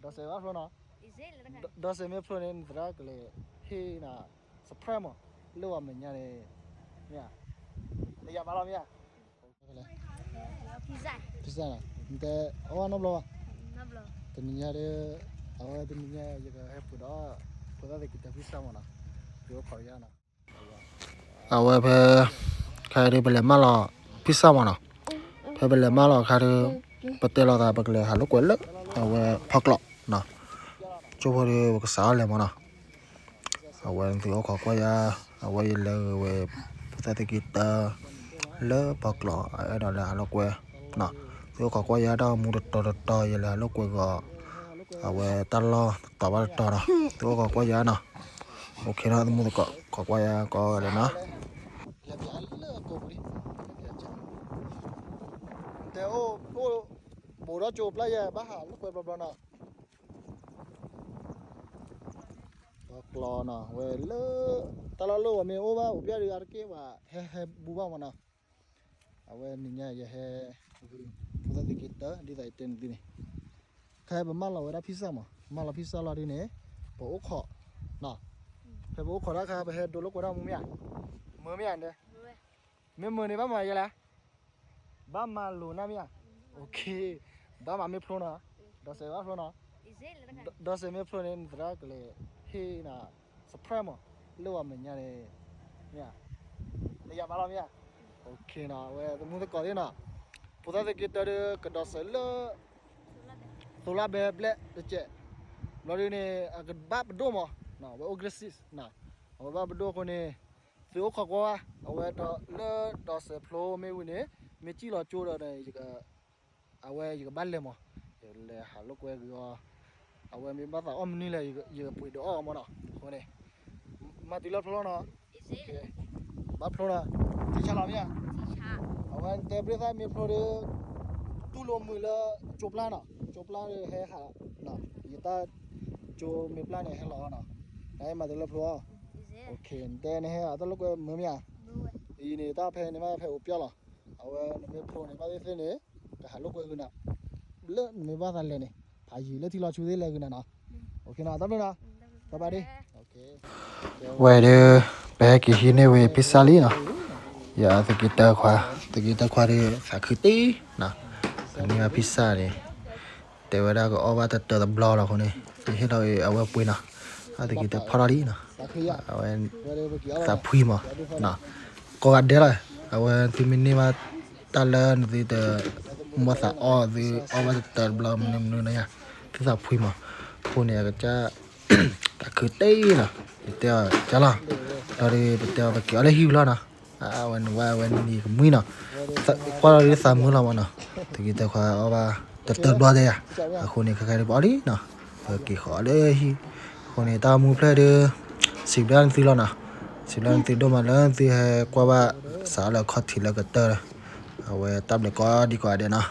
ဒီးစဲးဘၣ်ဖျိနီၤ, ဒီးစဲးမ့ၢ်ဖျိန့ၣ် နသရၣ်ကလဲၤဟ့ၣ်နၤ surprise မး, လၢဝဲမဲာ်ညါန့ၣ်, မ့ၢ်ဧါ, နယၤဘၣ်လီၤမ့ၢ်ဧါ, ဖံစၢ်နီၤ, နတဲအီၣ်ဘၣ်နီတဘျီဘၣ်, တနံၤညါဒီး, အဝဲတနံၤညါယကဟဲပှ့ၤဒီး, ဖိသၣ်သုးက့ၤတၢ pizza မးနီၤ, သုအိၣ်ခိးယါနီၤ အဝဲဖဲ, ခါဒုးပလဲၤမၢလီၤ pizza မးနီၤ, ဖဲပလဲၤမၢလီၤခါဒုး, ပတဲလီၤသးပကလဲၤဟးလိာ်ကွဲလၢ, အဝဲဖီကျိးနီၤ, ကၠိဖိဒီးပကစးထီၣ်လဲၤမးနီၤ, အဝဲသုအိၣ်ခိးကွၢ်ယါ, အဝဲယလဲၤဝဲ, ဖိသၣ်သုးက့ၤတၢ, လၢဖီကျိး အအဲၣ်ဒိးလဲၤဟးလိာ်ကွဲ, သုအိၣ်ခိးကွၢ်ယါတၢ်အိၣ်မူတတီၤတတီၤ ယလဲၤဟးလိာ်ကွဲဂီၤ, အဝဲတၢ်လီၢ်တတီၤဘၣ်တတီၤနီၤ, သုအိၣ်ခိးကွၢ်ယါနီၤ OK နီၤ, သမူသကိး ခိးကွၢ်ယါကိးဂၤဒဲးနီၤ, တဲအိၣ်, အိၣ်, ဘူးဒီးကၠိပျၢ်ယဲ ဘၣ်ဟးလိာ်ကွဲဘျီဘျီနီၤ, ပှၤကျီနီၤ ဝဲလၢ, တၢ်လီၢ်လၢဝဲမ့ၢ်အိၣ်ဘၣ်အိၣ်ပျၢ်ဒီးအါတက့ၢ်ဝဲ, ဟဲဟဲဘူးဘၣ်မးနီၤ, အဝဲနံၤညါယဟဲ, ဖိသၣ်သုးက့ၤတၢ ဒ်သိးယတဲနသုန့ၣ်, ခဲပမၢလီၤဝဲဒၣ် pizza မး, မၢလီၤ pizza လီၤဒ်န့ၣ်, ပအိၣ်ခိး, ဖဲပအိၣ်ခိးတၢ်ခါ ပဟဲဒိလိာ်ကွဲဒၣ်မူမ့ၢ်ဧါ, မုာ်မ့ၢ်ဧါ, မ့ၢ်မုာ်န့ၣ်ဘၣ်မၤယဲလဲၣ် ဘၣ်မၤလိာ်နၢ်မ့ၢ်ဧါ, OK, ဘၣ်မၤမ့ၢ်ဖျိနီၤ, ဒီးစဲးဘၣ်ဖျိနီၤ, ဒီးစဲးမ့ၢ်ဖျိန့ၣ် နသရၣ်ကလဲၤဟ့ၣ်နၤ surprise မး, လၢဝဲမဲာ်ညါန့ၣ်, မ့ၢ်ဧါ, နယၤဘၣ်လီၤမ့ၢ်ဧါ, OK နီၤ, အဝဲသမူသကိးသ့ၣ်နီၤ, ဖိသၣ်သုးက့ၤတၢဒီးကဒီးစဲးလၢ သိလါဘဲဘျဲၣ်တစဲး, ဘျီဒ်န့ၣ် အကဘၣ်ပဒိၣ်မး, ဝဲအိၣ် grade six နီၤ, အဝဲဘၣ်ပဒိၣ်အဃိန့ၣ်, သုအိၣ်ခိးကွၢ်ဝဲ, အဝဲဒီးလၢဒီးစဲးဖျိမ့ၢ်ဝံၤန့ၣ်, မ့ၢ်စံၣ်လီၤကၠိဒီးန့ၣ်, အဝဲယကဘၣ်လဲၤမး, ယလဲၤဟးလိာ်ကွဲဂ့ၤအီၤ, အဝဲမ့ၢ်ဘၣ်သးအီၣ်မနုၤလဲၣ် ယကပှ့ၤဒုးအီၣ်အီၤမးနီၤ, အဃိန့ၣ်, မၤတုၤလၢဖျိလီၤနီၤ, ဘၣ်ဖျိနီၤ, ထံဆါလီၤမ့ၢ်ဧါ, အဝဲနတဲဘျုးသၣ်မ့ၢ်ဖျိဒီး, တူၢ်လိာ်မုာ်လၢကၠိပျၢ်နီၤ, ကၠိပျၢ်ဒီးဟဲဟး, ယတၢ်ကၠိမ့ၢ်ပျၢ်န့ၣ်ဟဲလီၤအီၤနီၤ, နမၤတုၤလၢဖျိအီၤ, OK နတဲနဟဲအတၢ်လိာ်ကွဲမုာ်မ့ၢ်ဧါ, အံၤန့ၣ်တၢ်ဖဲန့ၣ်မ့ၢ်ဖဲအိၣ်ပျၢ်လီၤ, အဝဲနမ့ၢ်ဖျိန့ၣ် ဘၣ်သ့ၣ်သ့ၣ်န့ၣ်, ကဟးလိာ်ကွဲဂ့ၤနၤ, လၢနမ့ၢ်ဘၣ်သးလဲၤန့ၣ်, ဖးယံာ်လၢထံလီၤဆူသ့ၣ်လဲၤဂ့ၤနၤနီၤ, OK နီၤ, တၢ်ဘျုးနီၤ, ဘၣ်ဘၣ်ဒ့ ဝဲဒီး, ပဟဲက့ၤဟံးန့ၢ်ဝံၤ pizza လံနီၤ, ယသုးက့ၤတၢခွါ, သုးက့ၤတၢခွါဒီးသးခုတ့ၢ်နီၤ, ပန့ၢ်ဘၣ် pizza န့ၣ်, တဲဝဲဒၣ်ကအီၣ်ဘၣ်တတၢတဘျီလီၤအဃိန့ၣ်, ယဟ့ၣ်လီၤအဝဲပှ့ၤနီၤ, အသုးက့ၤတၢဖီၣ်ထီၣ်လံနီၤ, အဝဲ, သးဖှံမး, ကိးဂၤဒဲးလီၤ, အဝဲသုမ့ၢ်န့ၢ်ဘၣ်တၢ်လၢနသုတ, မ့ၢ်သးအီၣ်သုအီၣ်ဘၣ်တတၢတဘျီမနုၤမနုၤန့ၣ်ဧါ, သုသးဖှံမး, အဃိန့ၣ်အကစၢ်, သးခုတ့ၢ်နီၤ, ယတဲအီၤကၢ်လီၤ, ဒီးပတဲအီၤပက့ၤအီၣ်လၢဟံၣ်ပူၤလီၤနီၤ, အဝဲနဝဲအဝဲန့ၣ်ကမှံနီၤ, ကွၢ်လီၤဒ်သးမုာ်လီၤမးနီၤ, သုးက့ၤတၢခွါအီၣ်ဘၣ်တတၢတဘျီဒဲးဧါ, အဃိန့ၣ်ခဲခါဒ်ပအီၣ်လံနီၤ, ပက့ၤဃီၤအီၣ်လၢဟံၣ်, အဃိန့ၣ်တၢ်မူဖျဲၣ်ဒီး, စံးဘျုးနသုလီၤနီၤ, စံးဘျုးနသုဒိၣ်မးလၢသုဟဲကွၢ်ဘၣ်, စးလၢခီၣ်ထံးလၢကတၢၢ်, အဝဲတၢ်ဘျုးကိးဒံကိးဂၤဒဲးနီၤ